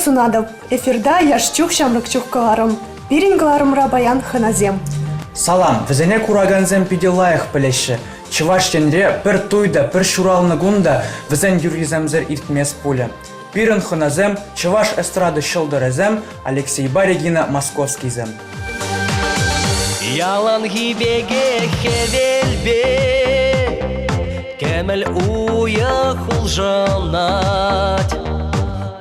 сунатӑп. Эфирта яш чух ҫамрӑк чух кӑларӑм. Пирӗн кӑларӑмра паян хӑнасем. Салам! Вӗсене куракансем питӗ лайӑх пӗлеҫҫӗ. Чӑваш Енре пӗр туй та, пӗр ҫуралнӑ кун та вӗсен юррисемсӗр иртмест пулӗ. Пирӗн хӑнасем чӑваш эстрада ҫӑлтӑрӗсем Алексейпа Регина Московскийсем. Яланхи пекех хӗвелпе кӗмӗл уйӑх улшӑнать.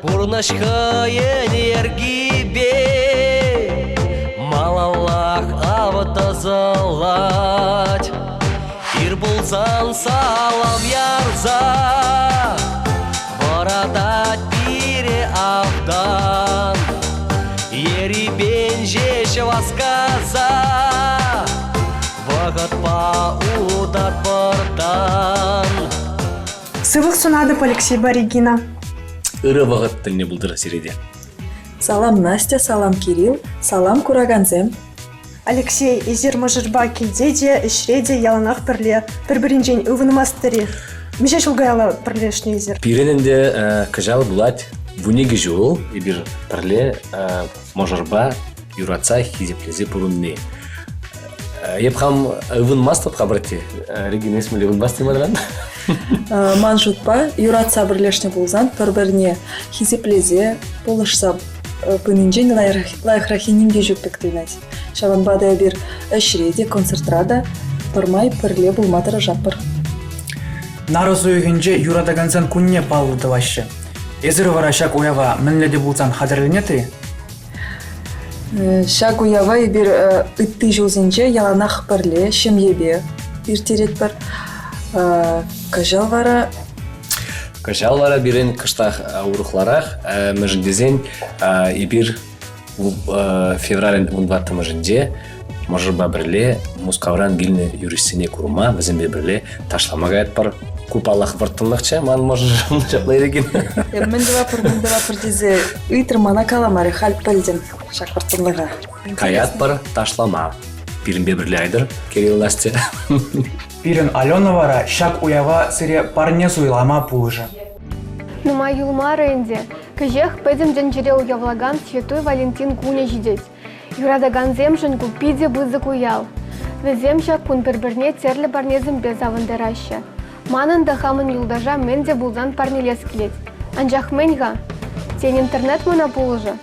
Пурнӑҫ хӑйӗн йӗркипе малаллах ав тӑсӑлать. Ир пулсан салам ярса Вӑратать пире автан. Ерипен ҫеҫ васкаса Вӑхӑтпа утатпӑртан. Сывлӑх сунатӑп, Алексейпа Регина. Ырӑ вӑхӑт тӗлне пултӑр сире те. Салам, Настя, салам, Кирилл, салам, куракансем. Алексей, эсир мӑшӑрпа килте те, ӗҫре те яланах пӗрле, пӗр-пӗринчен ывӑнмастӑр-и? Миҫе ҫул каялла пӗрлешнӗ эсир? Пирӗн ӗнтӗ кӑҫал пулать 12 ҫул эпир пӗрле мӑшӑрпа юратса хисеплесе пурӑнни. Эп хам ывӑнмастӑп-ха, братти. Регина, эс мӗнле ывӑнмастӑн манран? Ман шутпа, юратса пӗрлешнӗ пулсан пӗр-пӗрне хисеплесе, пулӑшса пынинчен лайӑхраххи ним те ҫук пек туйӑнать. Ҫавӑнпа та эпир ӗҫре те, концертра та пӗрмай пӗрле пулма тӑрӑшатпӑр. Нарӑс уйӑхӗнче юратакансен кунне паллӑ тӑваҫҫӗ. Эсир вара ҫак уява мӗнле те пулсан хатӗрленетӗр-и? Ҫак уява эпир ытти ҫулсенче яланах пӗрле, ҫемьепе ирттеретпӗр. Кӑҫал вара Кӑҫал вара пирӗн кӑштах урӑхларах, мӗншӗн тесен эпир февралӗн 14-мӗшӗнче мӑшӑрпа пӗрле Мускавран килнӗ юристсене курма, вӗсемпе пӗрле ташлама каятпӑр. Ку паллах вӑрттӑнлӑхчӗ ман мӑшӑршӑн ҫапла ирекен. Мӗн тӑватпӑр, мӗн тӑватпӑр тесе ыйтрӑм, мана каламарӗ, халь пӗлтӗм ҫак вӑрттӑнлӑха. Каятпӑр ташлама. Пирӗнпе пӗрле айтӑр, Кирилл Настя. Пирӗн Алена вара ҫак уява сире парне суйлама пулӑшӗ. Нумай юлмарӗ ӗнтӗ. Кӗҫех пӗтӗм тӗнчере уявлакан Святой Валентин кунӗ ҫитет. Юратакансемшӗн ку питӗ пысӑк уяв. Вӗсем ҫак кун пӗр-пӗрне тӗрлӗ парнесемпе савӑнтараҫҫӗ. Манӑн та хамӑн юлташа мӗн те пулсан парнелес килет. Анчах мӗн-ха? Тен, интернет мана пулӑшӗ?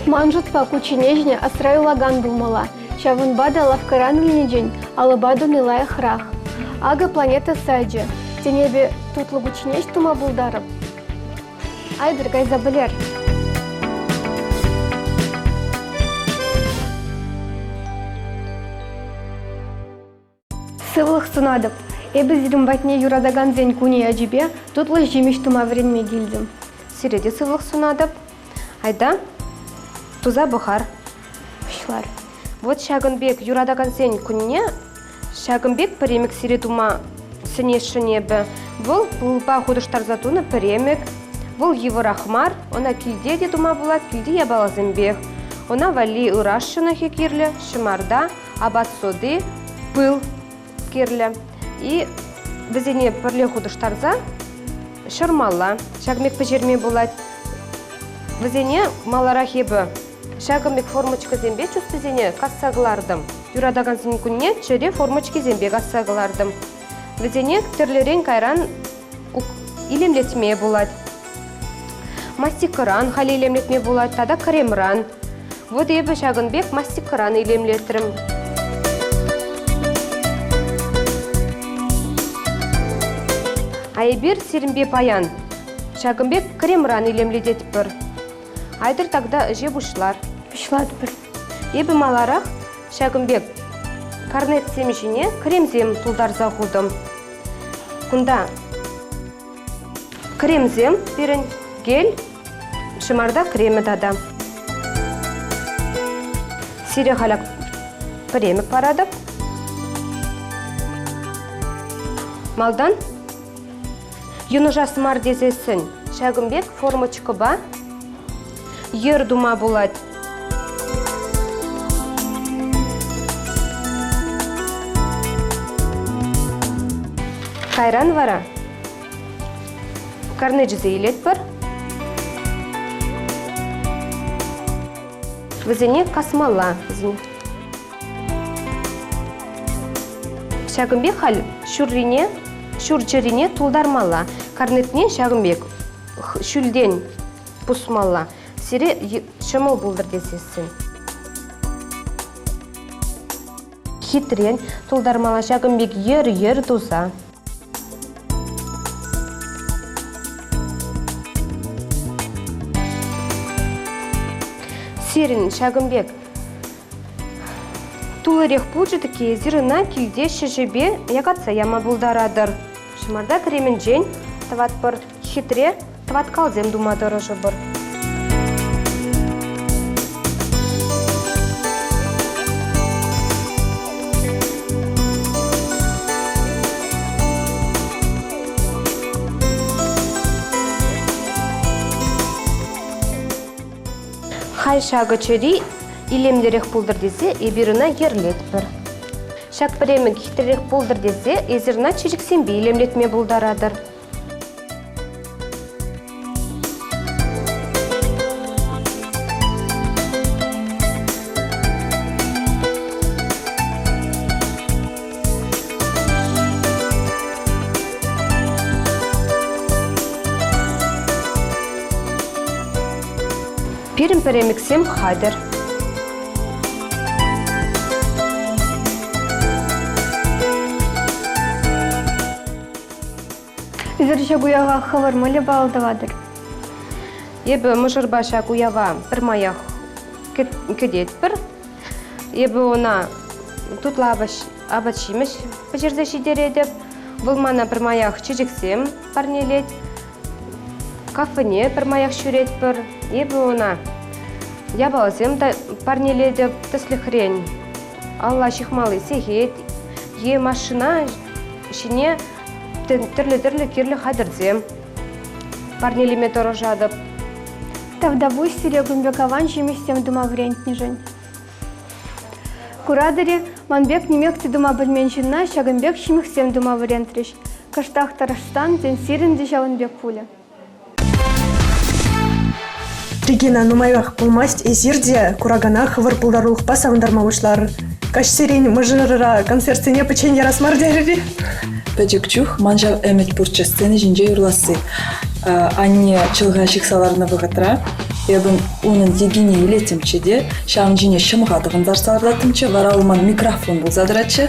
Ман шутпа, кучченеҫне асра юлакан пулмалла. Ҫавӑнпа та лавккаран илнинчен алӑпа туни лайӑхрах. Акӑ планета сайчӗ. Тен, эпӗ тутлӑ кучченеҫ тума пултарӑп? Айтӑр кайса пӗлер. Сывлӑх сунатӑп. Эпӗ сирӗн патне юратакансен кунӗ ячӗпе тутлӑ ҫимӗҫ тума вӗренме килтӗм. Сире те сывлӑх сунатӑп. Айта, туса пӑхар. Пуҫлар. Вот ҫакӑн пек юратакансен кунне ҫакӑн пек пӗремӗк сире тума сӗнесшӗн эпӗ. Вӑл пылпа хутӑштарса тунӑ пӗремӗк. Вӑл йывӑрах мар, ӑна килте те тума пулать, килти япаласемпех. Ӑна валли ыраш ҫӑнӑхӗ кирлӗ, ҫӑмарта, апат соди, пыл кирлӗ. И вӗсене пӗрле хутӑштарса ҫӑрмалла. Ҫакӑн пек пӗҫерме пулать. Вӗсене маларах эпӗ ҫакӑн пек формочкӑсемпе чустисене касса кӑлартӑм. Юратакансен кунне чӗре формочкисемпе касса кӑлартӑм. Вӗсене тӗрлӗрен кайран илемлетме пулать. Мастикӑран халь илемлетме пулать тата кремран. Вот эпӗ ҫакӑн пек мастикӑран илемлетрӗм. А эпир сирӗнпе паян ҫакӑн пек кремран илемлететпӗр. Айтӑр тогда ӗҫе пуҫлар. Пуҫлатпӑр. Эпӗ маларах ҫакӑн пек корнетсем ҫине кремсем тултарса хутӑм. Кунта Кремсем пирӗн гель, ҫӑмарта кремӗ тата. Сире халь пӗремӗк паратӑп. Малтан йӑнӑшас мар тесессӗн ҫакӑн пек формочкӑпа йӗр тума пулать. Кайран вара карнечӗсе илетпӗр. Вӗсене касмалла. Ҫакӑн пек халь ҫуррине, ҫур чӗрине тултармалла. Карнетне ҫакӑн пек ҫӳлтен пусмалла. Сире ҫӑмӑл пултӑр тесессӗн. Хитрен тултармалла ҫакӑн пек йӗр-йӗр туса. Сирӗн ҫакӑн пек тулӑрех пулчӗ тӗк эсир ӑна килте ҫӗҫӗпе якатса яма пултаратӑр. Ҫӑмарта кремӗнчен тӑватпӑр хитре тӑваткалсем тума тӑрӑшӑпӑр. Халь ҫакӑ чӗри илемлӗрех пултӑр тесе эпир ӑна йӗрлетпӗр. Ҫак пӗремӗк хитререх пултӑр тесе эсир ӑна чечексемпе илемлетме пултаратӑр. Пирӗн пӗремӗксем хатӗр. Эсир ҫак уява хӑвӑр мӗнле паллӑ тӑватӑр? Эпӗ мӑшӑрпа ҫак уява пӗрмаях кӗтетпӗр. Эпӗ ӑна тутлӑ апат-ҫимӗҫ пӗҫерсе ҫитеретӗп. Вӑл мана пӗрмаях чечексем парнелет. Кафене пӗрмаях ҫӳретпӗр. Эпӗ ӑна япаласем парнелетӗп. Тӗслӗхрен, алла ҫыхмалли сехет е машина ҫине тӗрлӗ-тӗрлӗ кирлӗ хатӗрсем парнелеме тӑрӑшатӑп. Тавтапуҫ сире кун пек аван ҫимӗҫсем тума вӗрентнӗшӗн. Куратӑр-и, ман пек нимех те тума пӗлмен ҫынна ҫакӑн пек ҫимӗҫсем тума вӗрентрӗҫ. Кӑштах тӑрӑшсан, тен, сирӗн те ҫавӑн пек пулӗ. Регина, нумаях пулмасть эсир те куракана хӑвӑр пултарулӑхпа савӑнтарма пуҫларӑр. Каҫсерен мӑшӑрӑра концертсене пӗччен ярас мар терӗр-и? Пӗчӗк чух ман ҫав ӗмӗт пурччӗ сцена ҫинче юрласси. Анне чӑлха ҫыхса ларнӑ вӑхӑтра эпӗ унӑн йӗкине илеттӗмччӗ те ҫавӑн ҫине ҫӑмха тӑхӑнтарса лартаттӑмччӗ, вара вӑл ман микрофон пулса тӑратчӗ.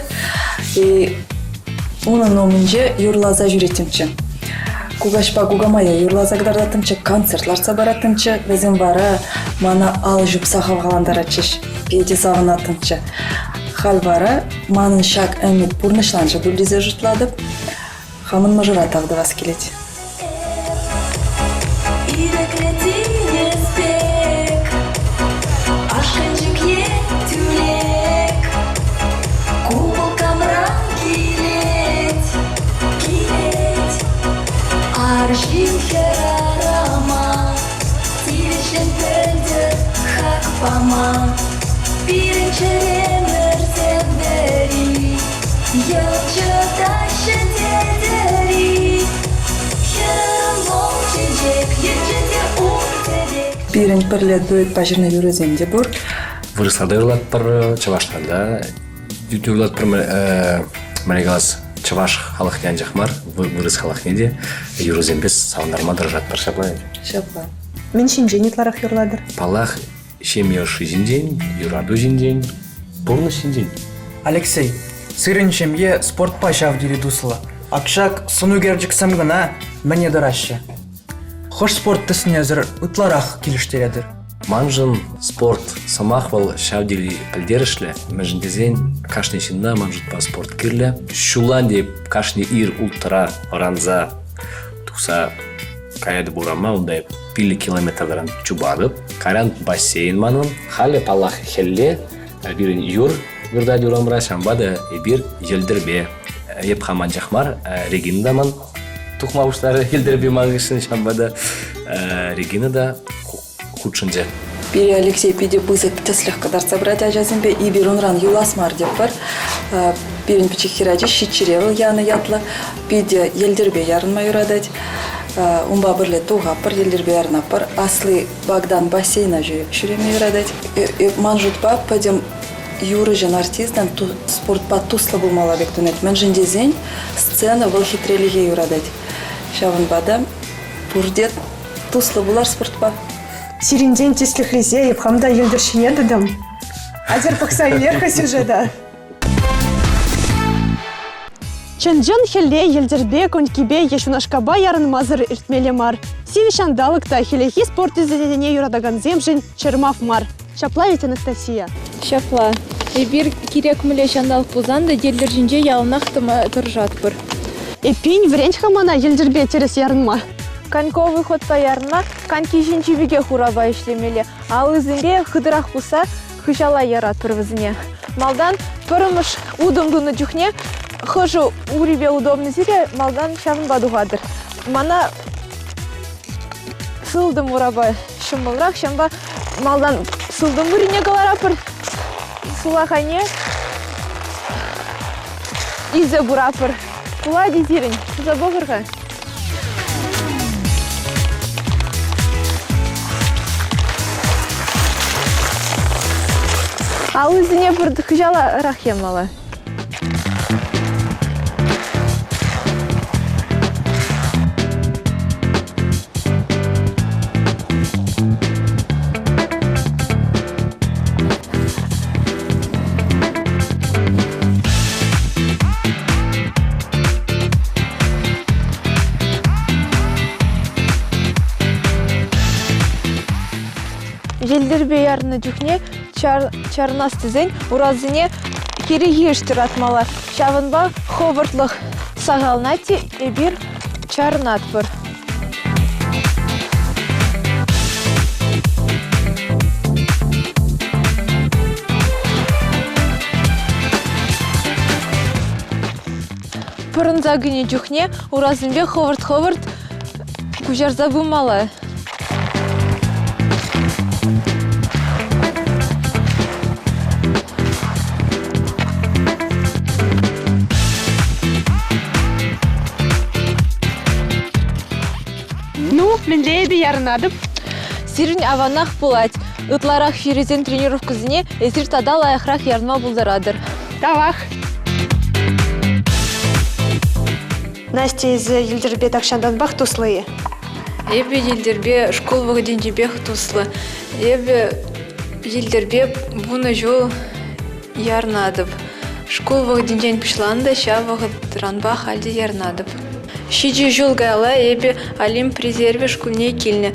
И унӑн умӗнче юрласа ҫӳреттӗмччӗ. Кукаҫпа кукамая юрласа кӑтартаттӑмччӗ, концерт лартса параттӑмччӗ. Вӗсем вара мана ал ҫупса хавхалантаратчӗҫ. Питӗ савӑнаттӑмччӗ. Халь вара манӑн ҫак ӗмӗт пурнӑҫланчӗ пуль тесе шутлатӑп. Хамӑн мӑшӑра тав тӑвас килет. Ирӗклӗ тинӗс пек, ашкӑнчӑк е тӳлек, купол камран килет, килет. Арҫын хӗрарӑма тивӗҫлӗн пӗлтӗр хак пама. Пирӗн чӗремӗрсем вӗри, йӑлчӑтаҫҫӗ тетӗри. Хӗл чечек, йӗчӗ те ун тӗрек. Пирӗн пӗрле дуэтпа ҫырнӑ юрӑсем те пур. Вырӑсла та юрлатпӑр, чӑвашла та юрлатпӑр. Мӗне калас, чӑваш халӑхне анчах мар, вырӑс халӑхне те юрӑсемпе савӑнтарма тӑрӑшатпӑр ҫапла. Ҫапла. Мӗн ҫинчен ытларах юрлатӑр? Паллах, ҫемье ӑшши ҫинчен, юрату ҫинчен, пурнӑҫ ҫинчен. Алексей, сирӗн ҫемье спортпа ҫав тери туслӑ. Ак ҫак сӑнӳкерчӗксем кӑна мӗне тӑраҫҫӗ? Хӑш спорт тӗсне эсӗр ытларах килӗштеретӗр? Маншӑн спорт сӑмах вӑл ҫав тери пӗлтерӗшлӗ, мӗншӗн тесен кашни ҫынна ман шутпа спорт кирлӗ. Ҫуллан те кашни ир улттӑра вӑранса тухса каятӑп урама, унта эп 5 километртан чупатӑп. Кайран бассейн манӑн. Халӗ, паллах, хӗлле пирӗн юр выртать урамра, ҫавӑнпа та эпир йӗлтӗрпе. Эп хам анчах мар, Регина та ман тухма пуҫларӗ йӗлтӗрпе ман хыҫҫӑн, ҫавӑнпа та Регина та хутшӑнчӗ. Пире Алексей питӗ пысӑк тӗслӗх кӑтартса пырать ачасемпе. Эпир унран юлас мар тетпӗр. Пирӗн пӗчӗк хӗрача ҫиччӗре вӑл янӑ ятлӑ. Питӗ йӗлтӗрпе ярӑнма юратать. Унпа пӗрле тухатпӑр, йӗлтӗрпе ярӑнатпӑр. Асли Богдан бассейна ҫӳреме юратать. Ман шутпа, пӗтӗм юрӑҫӑн, артистӑн спортпа туслӑ пулмалла пек туйӑнать. Мӗншӗн тесен сцена вӑл хитрелӗхе юратать. Ҫавӑнпа та пурте туслӑ пулар спортпа. Сирӗнтен тӗслӗхлесе эп хам та йӗлтӗр ҫине тӑтӑм. Атьӑр пӑхса илер-ха сюжета. Чӑн-чӑн хӗлле йӗлтӗрпе, конькипе е ҫунашкапа ярӑнмасӑр иртмелле мар. Сивӗ ҫанталӑк та хӗллехи спорт тӗсӗсене юратакансемшӗн чӑрмав мар. Ҫапла ведь, Анастасия? Ҫапла. Эпир кирек мӗнле ҫанталӑк пулсан та йӗлтӗр ҫинче яланах тӑма тӑрӑшатпӑр. Эппин, вӗрент-ха мана йӗлтӗрпе тӗрӗс ярӑнма. Коньковый ходпа ярӑнма коньки ҫинчи пекех урапа ӗҫлемелле. Аллисемпе хытӑрах пусса хыҫала яратпӑр вӗсене. Малтан пӗрремӗш утӑм тунӑ чухне хӑшӗ урипе удобно сире малтан ҫавӑнпа тухатӑр. Мана сылтӑм урапа ҫӑмӑлрах, ҫавӑнпа малтан сылтӑм урине кӑларатпӑр, сулахайне илсе пыратпӑр. Пулать-и сирӗн? Туса пӑхӑр-ха. Аллисене пӗр хыҫаларах ямалла. Йӗлтӗрпе ярӑннӑ чухне чарӑнас тесен урасене хире-хирӗҫ тӑратмалла. Ҫавӑнпа хӑвӑртлӑх сахалланать те эпир чарӑнатпӑр. Пӑрӑнса кӗнӗ чухне урасемпе хӑвӑрт-хӑвӑрт куҫарса пымалла. Ну, мӗнле эпӗ ярӑнатӑп? Сирӗн аванах пулать. Ытларах ҫӳресен тренировкӑсене эсир тата лайӑхрах ярӑнма пултаратӑр. Тавах. Настя, эсӗ йӗлтӗрпе тахҫантанпах туслӑ-и? Эпӗ йӗлтӗрпе шкул вӑхӑтӗнчипех туслӑ. Эпӗ йӗлтӗрпе 10 ҫул ярӑнатӑп. Шкул вӑхӑтӗнчен пуҫланӑ та ҫав вӑхӑтранпа халь те ярӑнатӑп. Ҫичӗ ҫул каялла эпӗ Олимп резервӗ шкулне килнӗ.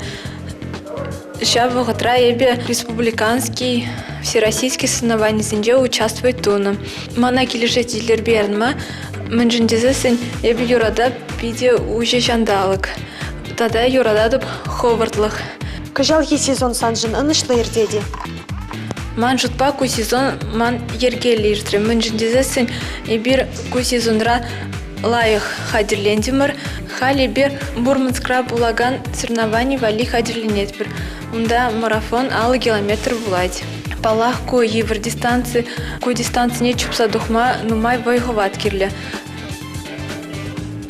Ҫав вӑхӑтра эпӗ республиканский, всероссийский соревнованисенче участвовать тунӑ. Мана килӗшет йӗлтӗрпе ярӑнма, мӗншӗн тесессӗн эпӗ юратап питӗ уҫӑ ҫанталӑк. Тата юрататӑп хӑвӑртлӑх. Кӑҫалхи сезон саншӑн ӑнӑҫлӑ иртет-и? Ман шутпа ку сезон ман йӗркеллӗ иртрӗ. Мӗншӗн тесессӗн эпир ку сезонра лайӑх хатӗрлентӗмӗр. Халь эпир Мурманскра пулакан соревновани валли хатӗрленетпӗр. Унта марафон 50 километр пулать. Паллах, ку йывӑр дистанци. Ку дистанцине чупса тухма нумай вӑй-хӑват кирлӗ.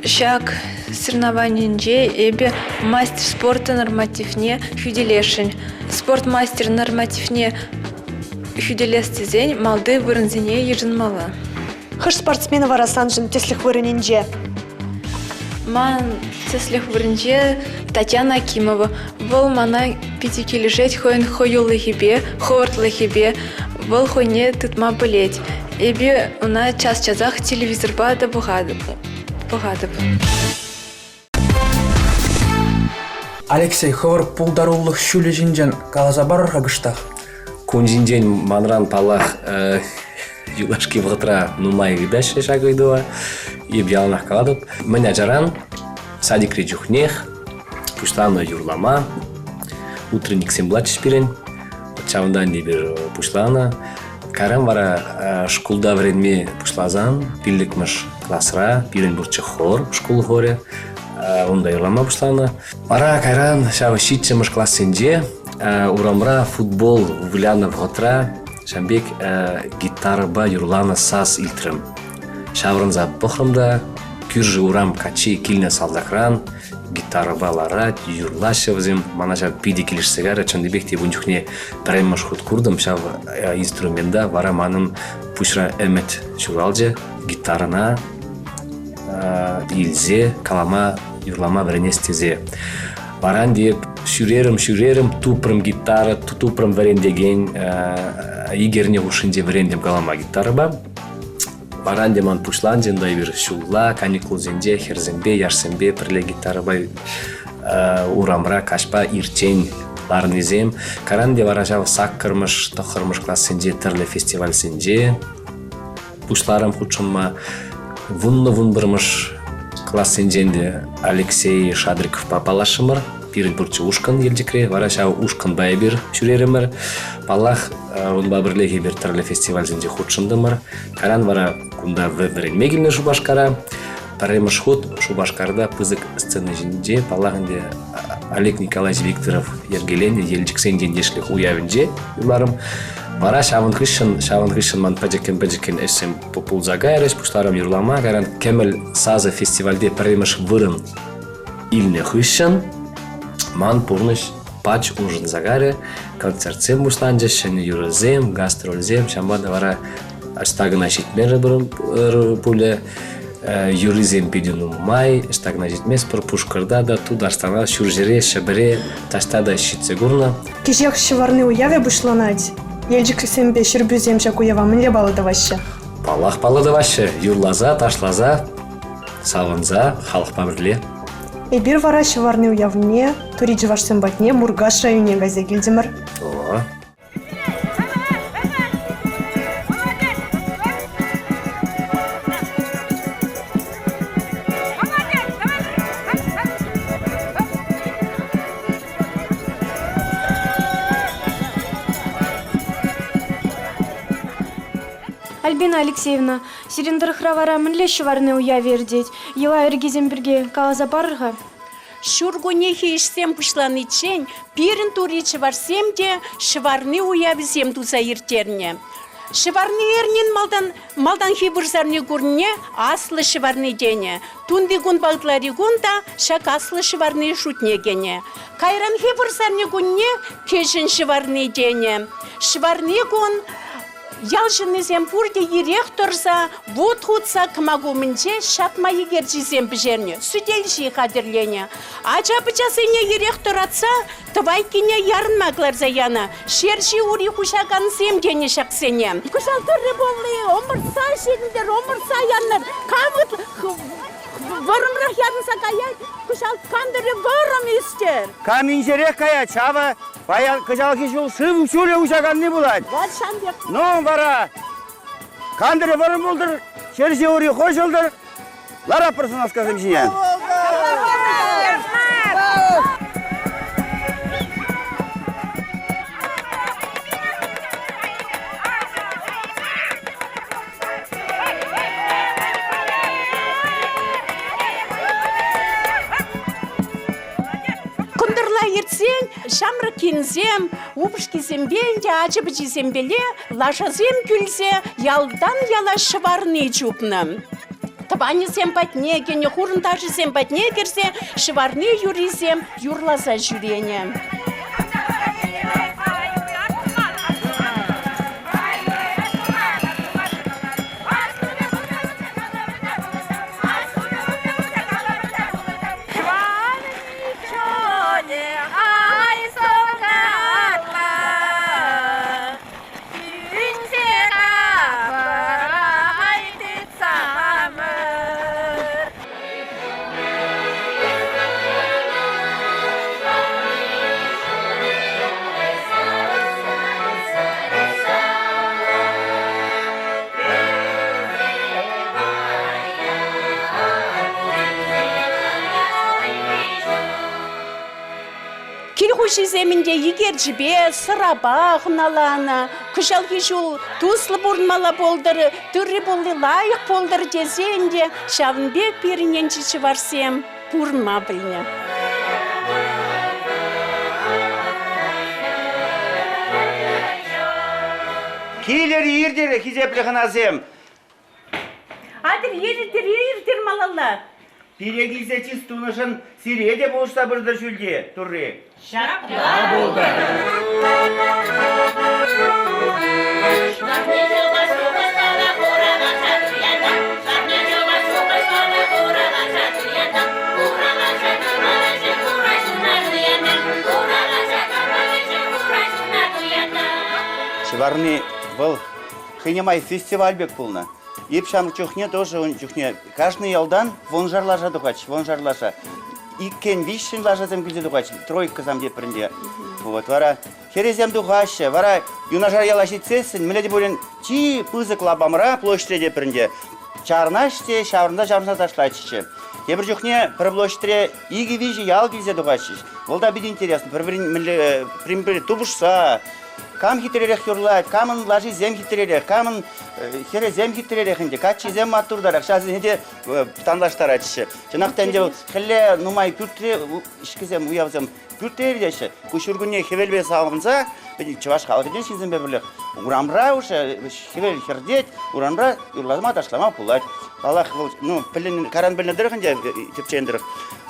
Ҫак соревнованинче эпӗ мастер спорта нормативне хӳтӗлесшӗн. Спорт мастер нормативне хӳтӗлес тесен малти вырӑнсене йышӑнмалла. Хӑш спортсмен вара саншӑн тӗслӗх вырӑнӗнче? Ман тӗслӗх вырӑнче Татьяна Акимова. Вӑл мана питӗ килӗшет хӑйӗн хӑюлӑхӗпе, хӑвӑртлӑхӗпе. Вӑл хӑйне тытма пӗлет. Эпӗ ӑна час-часах телевизорпа та пӑхатӑп. Алексей, хӑвӑр пултарулӑх ҫулӗ ҫинчен каласа парӑр-ха кӑштах. Кун ҫинчен манран, паллах, юлашки вӑхӑтра нумай ыйтаҫҫӗ ҫак ыйтӑва. Эп яланах калатӑп, мӗн ачаран садикре чухнех пуҫланӑ юрлама. Утренниксем пулатчӗҫ пирӗн. Ҫавӑнтан эпир пуҫланӑ. Кайран вара шкулта вӗренме пуҫласан пиллӗкмӗш класра пирӗн пурччӗ хор, шкул хорӗ. Унта юрлама пуҫланӑ. Вара кайран ҫав ҫиччӗмӗш классенче урамра футбол вылянӑ вӑхӑтра ҫавӑн пек гитарӑпа юрланӑ сас илтрӗм. Ҫаврӑнса пӑхрӑм та кӳршӗ урам каччи килнӗ салтакран гитарӑпа ларать, юрлаҫҫӗ вӗсем. Мана ҫав питӗ килӗшсе кайрӗ. Чӑннипех те ун чухне пӗрремӗш хут куртӑм ҫав инструмента. Вара манӑн пуҫра ӗмӗт ҫуралчӗ. Гитарӑна илсе калама, юрлама вӗренес тесе. Вара ӗнтӗ ҫӳрерӗм, ҫӳрерӗм, тупрӑм гитара, тупрӑм вӗрентекен. Ик эрне хушшинче вӗрентӗм калама гитарӑпа. Вара ӗнтӗ ман пуҫланчӗ ӗнтӗ эпир ҫулла каникулсенче хӗрсемпе, яшсемпе пӗрле гитарӑпа урамра каҫпа ирччен ларнисем. Кайран те вара ҫав саккӑрмӗш, тӑххӑрмӗш классенче тӗрлӗ фестивальсенче пуҫларӑм хутшӑнма. Вуннӑ-вунпӗрмӗш классенчен те Алексей Шадриковпа паллашрӑмӑр. Пирӗн пурччӗ ушкӑн Елчӗкре. Вара ҫав ушкӑнпа эпир ҫӳрерӗмӗр. Паллах, унпа пӗрлех эпир тӗрлӗ фестивальсенче хутшӑнтӑмӑр. Кайран вара кунта вӗренме килнӗ Шупашкара. Пӗрремӗш хут Шупашкарта пысӑк сцена ҫинче, паллах ӗнтӗ, Олег Николаевич Викторов йӗркеленӗ Елчӗксен ентешлӗх уявӗнче юрларӑм. Вара ҫавӑн хыҫҫӑн, ҫавӑн хыҫҫӑн ман пӗчӗккӗн-пӗчӗккӗн ӗҫсем пулса кайрӗҫ, пуҫларӑм юрлама. Кайран Кӗмӗл сасӑ фестивальте пӗрремӗш вырӑн илнӗ хыҫҫӑн ман пурнӑҫ пач улшӑнса кайрӗ. Концертсем пуҫланчӗҫ, ҫӗнӗ юрӑсем, гастрольсем. Ҫавӑнпа та вара ӑҫта кӑна ҫитмерӗ пулӗ. Юррисем питӗ нумай, ӑҫта кӑна ҫитместпӗр. Пушкӑрта та, Тутарстана, Ҫурҫӗре, Ҫӗпӗре таҫта та ҫитсе курнӑ. Кӗҫех Ҫӑварни уявӗ пуҫланать. Елчӗксемпе Ҫӗрпӳсем ҫак уява мӗнле паллӑ тӑваҫҫӗ? Паллах, паллӑ тӑваҫҫӗ. Юрласа, ташласа, савӑнса, халӑхпа пӗрле. Эпир вара Ҫӑварни уявне тури чӑвашсем патне Муркаш районне кайса килтӗмӗр. О. Альбина Алексеевна, сирӗн тӑрӑхра вара мӗнле ҫӑварни уявӗ иртет? Йӑла-йӗркесем пирки каласа парӑр-ха. Ҫуркуннехи ӗҫсем пуҫланиччен пирӗн тури чӑвашсем те ҫӑварни уявӗсем туса ирттернӗ. Ҫӑварни эрнин малтан малтанхи вырсарни кунне Аслӑ Ҫӑварни тенӗ. Тунти кунпа ытлари кун та ҫак Аслӑ Ҫӑварни шутне кӗнӗ. Кайранхи вырсарни кунне Кӗҫӗн Ҫӑварни тенӗ. Ҫӑварни кун Ял ҫыннисем пурте ирех тӑрса вут хутса кӑмак умӗнче ҫатма икерчисем пӗҫернӗ, сӗтел ҫи хатӗрленӗ. Ача-пӑчасене ирех тӑратса тӑвайккине ярӑнма кӑларса янӑ. Ҫерҫи ури хуҫакансем тенӗ ҫаксене. Кӑҫал тырри пулни ӑмӑртса ҫитӗнтӗр, ӑмӑртса янӑр. Кам вӑрӑмрах ярӑнса каять, кӑҫал кантӑрӗ вӑрӑм ӳстӗр. Кам инҫерех каять, ҫавӑ Паян кӑҫалхи ҫул шыв ҫулӗ уҫаканни пулать. Вот ҫам пек. Ну, вара кантӑрӗ вӑрӑм пултӑр, ҫерҫи ури хӑҫӑлтӑр. Ларатпӑр сӑнаскасем ҫине. Кӑнтӑрла иртсен ҫамрӑк кинсем упӑшкисемпе ӗнтӗ ачи-пӑчисемпеле лашасем кӳлсе ялтан яла ҫӑварни чупнӑ. Тӑванӗсем патне кӗнӗ, хурӑнташӗсем патне кӗрсе ҫӑварни юррисем юрласа ҫӳренӗ. Кил хуҫисем ӗнтӗ икерчӗпе, сӑрапа хӑналанӑ. Кӑҫалхи ҫул туслӑ пурӑнмалла пултӑр, тырри-пулли лайӑх пултӑр тесе ӗнтӗ ҫавӑн пек пирӗн енчи чӑвашсем пурӑнма пӗлнӗ. Килӗр иртӗр, хисеплӗ хӑнасем! Атьӑр, иртӗр, иртӗр малалла. Пире килсе чыс тунӑшӑн сире те пулӑшса пыртӑр ҫӳлте, Турри. Ҫапла пултӑр. Ҫӑварни вӑл хӑйне май фестиваль пек пулнӑ. Эп ҫамрӑк чухне тоже ун чухне кашни ялтан вуншар лаша тухатчӗ, вуншар лаша. Иккен, виҫҫӗн лашасем килсе тухатчӗ, тройкӑсем тепринче. Вот вара хӗресем тухаҫҫӗ, вара юнашар яла ҫитсессӗн мӗнле те пулин чи пысӑк лапамра, площадьре тепринче чарӑнаҫ те ҫаврӑнса-ҫаврӑнса ташлатчӗ. Тепӗр чухне пӗр площадьре икӗ-виҫӗ ял килсе тухатчӗҫ. Вӑл та питӗ интересно. Пӗр-пӗрин мӗнле пӗр тупӑшса, кам хитререх юрлать, камӑн лашисем хитререх, камӑн хӗрӗсем хитререх ӗнтӗ, каччисем маттуртарах, ҫавсене те танлаштаратчӗ. Чӑнах та ӗнтӗ хӗлле нумай пӳртре ӗҫкӗсем, уявсем пӳртре иртеҫҫӗ. Ку ҫуркунне хӗвелпе савӑнса, чӑваш халӑхӗнче ҫынсемпе пӗрлех урамра уже хӗвел хӗртет, урамра юрлама, ташлама пулать. Паллах, вӑл, ну, пӗлен, каран пӗлнӗ тӑрӑх ӗнтӗ, тӗпчен тӑрӑх,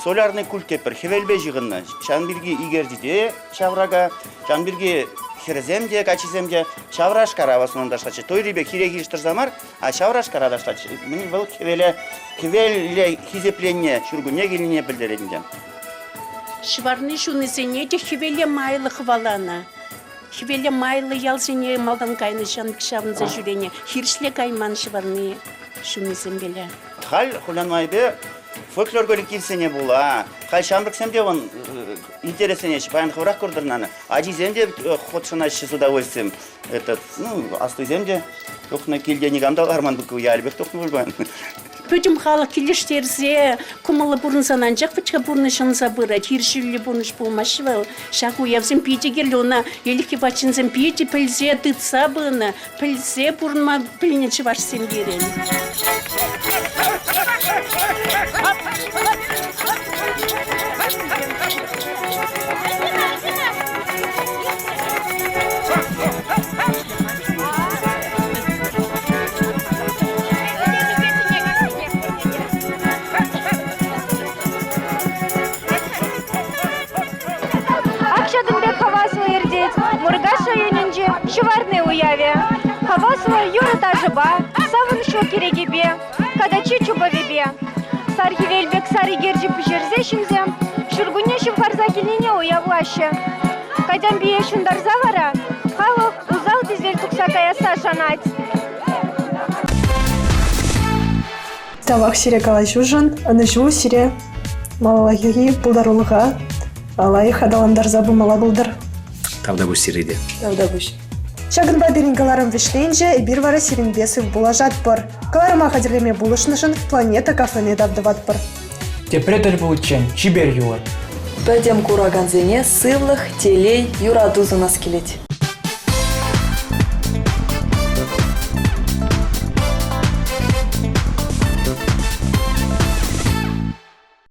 солярный культ тетпӗр, хӗвелпе ҫыхӑннӑ. Ҫавӑн пирки икерчи те ҫаврака, ҫавӑн пирки хӗрсем те, каччисем те ҫаврашкара в основном ташлатчӗ. Тойри пек хире хирӗҫ тӑрса мар, а ҫаврашкара ташлатчӗ. Мӗн вӑл хӗвеле, хӗвелле хисепленне, ҫуркунне килнине пӗлтерет ӗнтӗ. Ҫӑварни ҫунисене те хӗвеле майлӑ хӑваланӑ. Хӗвеле майлӑ ялсене малтан кайнӑ ҫавӑнса ҫӳренӗ. Хирӗҫле кайман ҫӑварни ҫунисемпеле. Халь хулян майӗпе фольклор коллективсене пула, халь ҫамрӑксем те вон интересленеҫҫӗ. Паян хӑвӑрах куртӑр Ачисем те хутшӑнаҫҫӗ с удовольствием. Этот, ну, аслисем те тухнӑ, килте никам та ларман, ялӗпех тухнӑ пуль паян. Пӗтӗм халӑх килӗштерсе, кӑмӑллӑ пурӑнсан анчах вӗт-ха пурнӑҫ ӑнса пырать, хирӗҫӳллӗ пурнӑҫ пулмасть вӑл. Ҫак уявсем питӗ кирлӗ, ӑна ӗлӗкхи ватҫынсем питӗ пӗлсе тытса пынӑ, пӗлсе пурӑнма пӗлнӗ чӑвашсем пирӗн. Ак ҫакӑн пек хаваслӑ иртет Муркаш районӗнчи Ҫӑварни уявӗ. Хаваслӑ юрӑ-ташӑпа, савӑнӑҫлӑ кӗрекепе, катаччи чупӑвӗпе. Сар хӗвел пек сар икерчӗ пӗҫерсе ҫынсем ҫуркунне ҫывхарса килнине уявлаҫҫӗ. Катямпие ҫунтарса вара халӑх усал-тӗсел тухса каясса шанать. Тавах сире калаҫушӑн, ӑнӑҫу сире малаллахи пултарулӑха лайӑх аталантарса пымалла пултӑр. Тавтапуҫ сире те. Тавтапуҫ. Ҫакӑнпа пирӗн кӑларӑм вӗҫленчӗ, эпир вара сирӗнпе сыв пулашатпӑр. Кӑларӑма хатӗрлеме пулӑшнӑшӑн Планета кафене тав тӑватпӑр. Тепре тӗл пуличчен чипер юлӑр. Пӗтӗм куракансене сывлӑх, телей, юрату сунас килет.